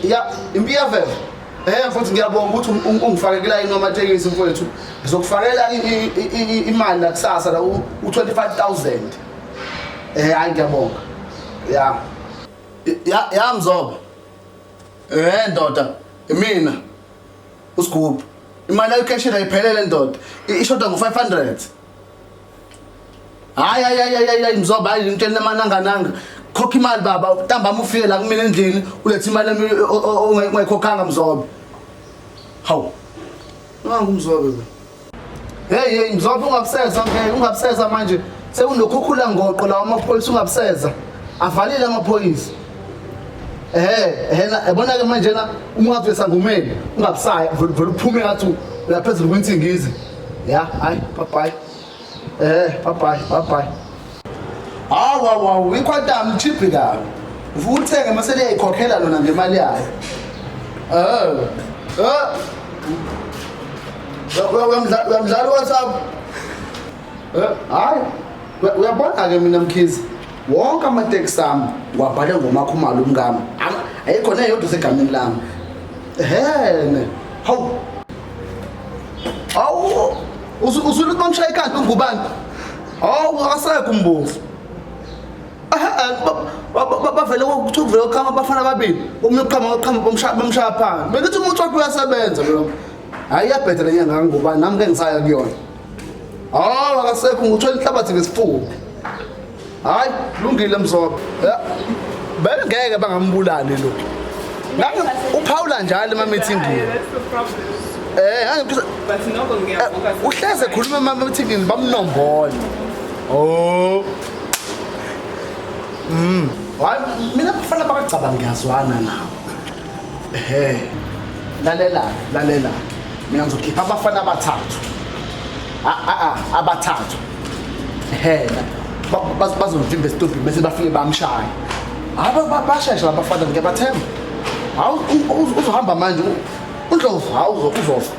Ya, impiyaveva. Mfowethu, ngiyabonga ukuthi ungifake kulayini wamatekisi, mfowethu. Ngizokufakela imali la kusasa la u-25,000. Hayi, ngiyabonga. Ya. Ya, ya, Mzobe. Ndoda, mina uSigubhu. Imali ayikheshela iphelele, ndoda. Ishoda ngo-500. Hayi, hayi, hayi, hayi, hayi, Mzobe, hayi, ngitshela amanangananga. Khokha imali, baba, ntambama ufike la kumina endlini, ulethe imali yami ongayikhokhanga, Mzobe. Hawu. Nangu uMzobe lo. Hey, hey, Mzobe, ungabuseza ngeke, ungabuseza manje. Sekunokhukhula ngoqo lawa amaphoyisa, ungabuseza. Avalile amaphoyisa. Ehena, yabona ke manje na uma ungathi uyesangomeni, ungabusaya, vele vele uphume ngathi uyaphezulu kwinsingizi. Ya, hayi, bye bye. Bye bye, bye bye. Hawu, hawu, hawu, iQuantum cheap kabi. Ufuna uthenge mase liyayikhokhela lona ngemali yayo. Uyamdlala WhatsApp. Hayi, uyabona ke mina, Mkhize. Wonke amateksi ami ngiwabhale ngoMakhumalo umngami. Ayikho neyodwa esegameni lami. Ehene. Hawu. Hawu, uzulu ukuthi bamshaya ikhanda ungubani? Hawu, akasekho umbovu. Bavele kuthiwa kuvele kuqhama abafana ababili. Omunye uqhama uqhama, bamshaya, bamshaya phansi. Bengithi umuntu wakhe uyasebenza lo. Hayi, iyabheda le nyanga kangubani, nami ke ngisaya kuyona. Hawu, akasekho, nguthola inhlabathi ngesifuba. Hayi, lungile, Mzobe. Ya. Bengeke bangambulali lo. Nange uphawula njalo ema-meetingini. That's the problem. Eh, But noko ngiyavuka. Uhleze khuluma ema-meetingini, bamnombole. Oh. Hayi, mina kufanele bakagcaba, ngiyazwana nabo. Ehhe. Lalela, lalela. Mina ngizokhipha abafana abathathu. A a abathathu. Ehhe. Bazovimba esitobhini bese bafike bamshaya. Hayi, bashesha labafana, ngiyabathemba. Hawu, uzohamba manje. UNdlovu, hawu, uzofa.